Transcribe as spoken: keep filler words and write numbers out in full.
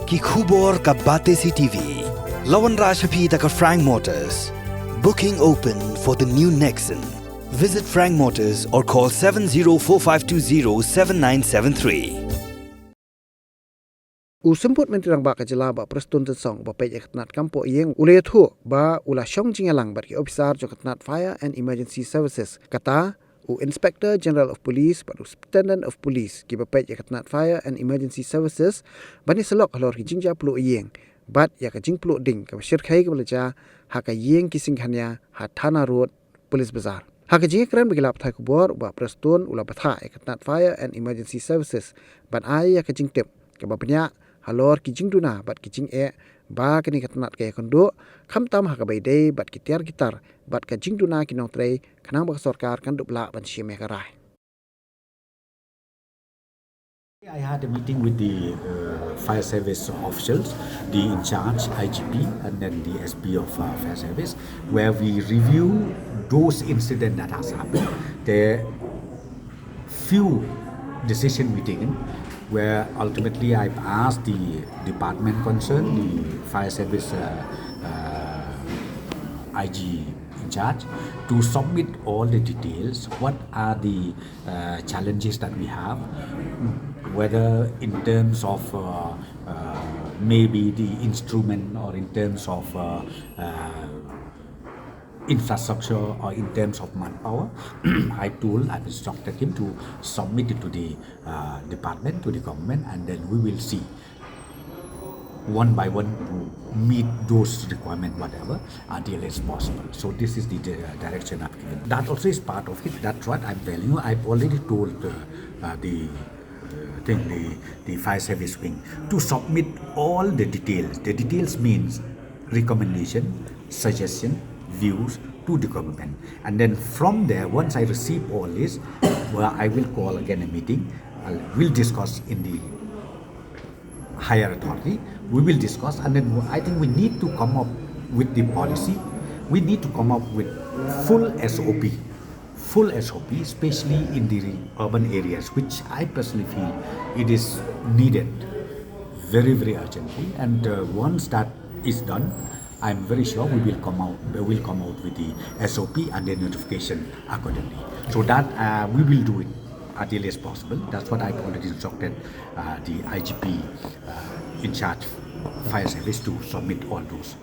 Ki khubor ka Batesi T V. La wanrah sha phi da ka Frank Motors. Booking open for the new Nexon. Visit Frank Motors or call seven zero four five two zero seven nine seven three. U Symbud Myntri Rangbah ka jylla Bah Prestone Tynsong ba peit ïa ka tnat kam poh ïing u la ïathuh ba u la shong jingïalang bad ki ophisar jong ka tnat Fire and Emergency Services. Kata u Inspector General of Police bad u Superintendent of Police kiba peit ïa ka tnat Fire and Emergency Services ban ïasyllok halor ki jingjia pluh ïing bad ïa ka jingpluh ding kaba shyrkhei kaba la jia ha ka ïing ki Singhania ha Thana Road, Police Bazar. Ha ka jingïakren bad ki lad pathai khubor, u Bah Prestone u la bthah ïa ka tnat Fire and Emergency Services ban ai ïa ka jingtip kaba bniah halor ki jingduna bad ki jingeh ba kane ka tnat ka ïakynduh, khamtam ha kaba ïadei bad ki tiar ki tar bad ka jingduna ki nongtrei, khnang ba ka sorkar kan dup lah ban shim ïa ka rai. I had a meeting with the uh, fire service officials, the in charge I G P, and then the S P of uh, fire service, where we review those incidents that has happened. There few decision we taken, where ultimately I asked the department concerned, the fire service uh, uh, I G in charge, to submit all the details. What are the uh, challenges that we have, whether in terms of uh, uh, maybe the instrument or in terms of uh, uh, infrastructure or in terms of manpower. I told, I've instructed him to submit it to the uh, department, to the government, and then we will see one by one to meet those requirements, whatever, until it's possible. So this is the di- direction I've given. That also is part of it. That's what I'm telling you. I've already told uh, uh, the uh, thing, the, the fire service wing, to submit all the details. The details means recommendation, suggestion, views to the government. And then from there, once I receive all this, well, I will call again a meeting. I will discuss in the higher authority. We will discuss, and then I think we need to come up with the policy. We need to come up with full S O P, full S O P, especially in the urban areas, which I personally feel it is needed very, very urgently. And uh, once that is done, I'm very sure we will come out. We will come out with the S O P and the notification accordingly. So that uh, we will do it as early as possible. That's what I've already instructed uh, the I G P uh, in charge fire service to submit all those.